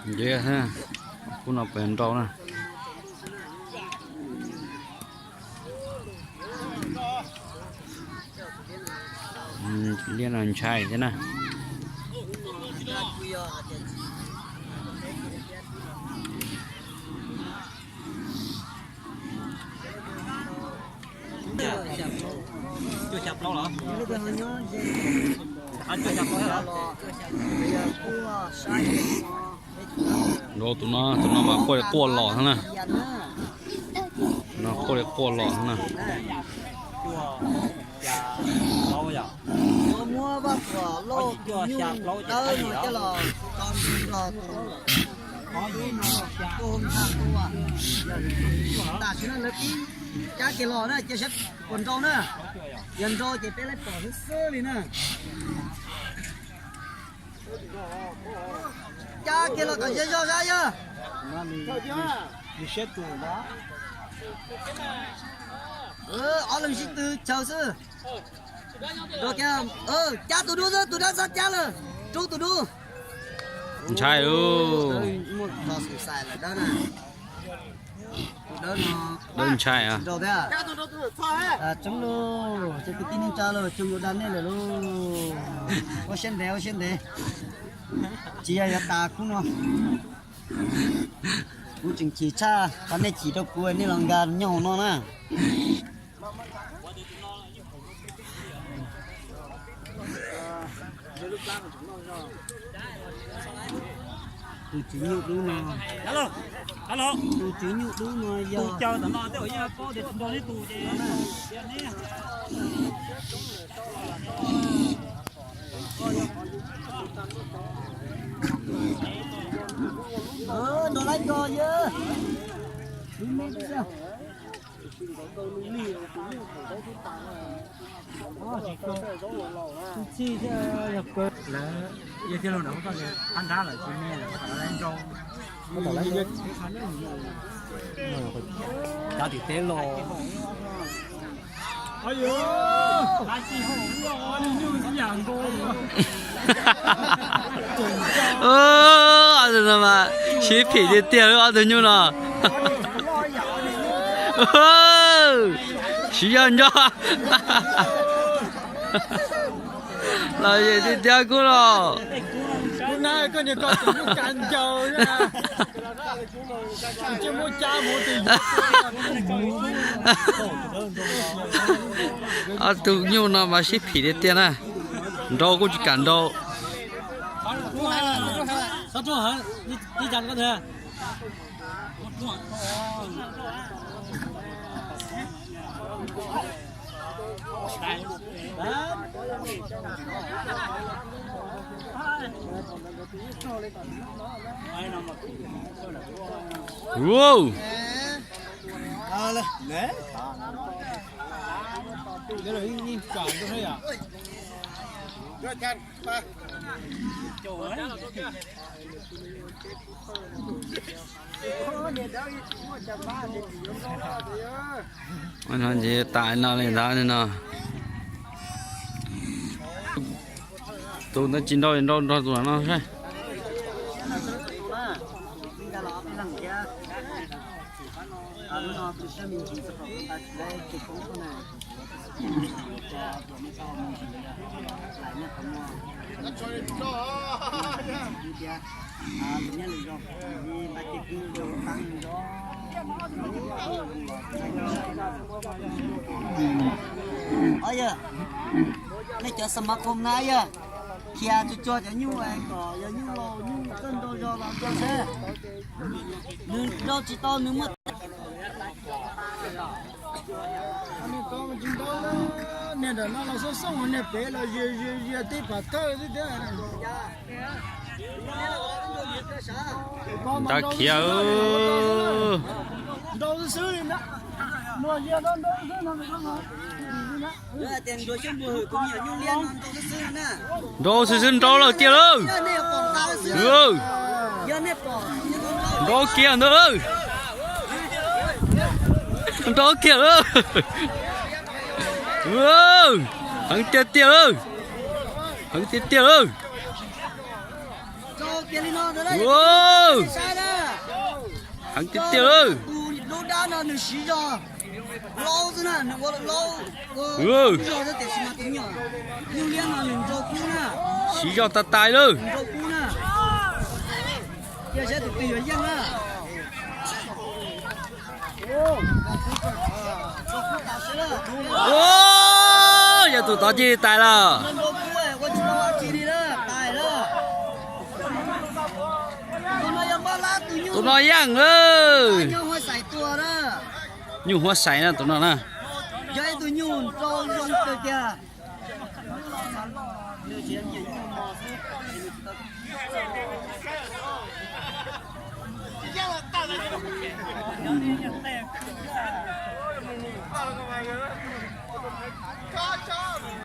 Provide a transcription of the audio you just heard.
Nce, khub no pes nrau na. Liaj no ntshai thiab na. Nrau tus no, tus no mas quaj li quaj los xwb na. No quaj li quaj los xwb na. Muab vaj phuam lauj tus nyuj dawb no coj los tso nrog tus tub no, tus ntxhais tus, tam sim no lawv pib cab kiag los na, cia saib puas nrau na. Yog nrau ces peb lawv pom xwb xwb li na. Cab kiag los kom ze zog sab yog. Ob leeg sib tw chaw xwb. Nrau kiag, cab tus dub xwb, tus dawb txhob cab lawm, rub tus dub. Ntshai. Muaj qhov xav xais lawm dawb na. Tus dawb no dawb ntshai. Tseeb lauj, cov kwv tij neej tsa lauj, tsoom yuav dag nej lawm lauj. Ua siab ntev, ua siab ntev. Tsis yog yuav tas khub no. Kuv tseem chim tshaj qhov nej chim rau kuv nej los nkag nyob hauv no na. Tus tswv nyuj dub no, tus tswv nyuj dub no yog nrog lawv nrog yawg. Tus txij thiab yog kawg lawv, yog thiaj los nrog koj qab nrab lawm tsis me lawm, lawv nrau. Cov tim teb los. Ob tug no mas sib phim tiag tiag lub ob tug nyuj no. Siv zog nco. Los yem tiag tiag kub los. Ob tug nyuj no mas sib phim tiag tiag na. Nrau kuj tsis kam nrau. Ua no ces tas no li ntawd no. Tus ntawd tsis nrau nrau nrog tus no saib. Nej cov xab mab khoom na yog, khiav tsuag tsuag cov nyuj kom yog nyuj laus nyuj txawj nrau zog los nrau seb. Nws nrau tsis tau nws muaj. Niag ntawm no los xoob xoob, niag pem los zias zias tib pam thawj xwb thiab. Ntab khiav. Nrau xwb xwb li na. Nrau xwb xwb, nrau lawm tiag lawm. Nrau kiag ntawd lawm. Nrau kiag lawm. Heev tiag tiag lawm. Heev tiag tiag lawm. Heev tiag tiag lawm. Tus dub dab no nws siv zog laub xwb na, nws ua laub zog xwb tiam sis mas tus nyuj, nyuj liab no nws nrau kub na. Siv zog tas tas lawm. Nrau kub na. Cia saib tus twg yuav yeej na. Yog tus tod cia li tais lawm. Tus no yeej lawm. Nyuj huab xais na tus no na.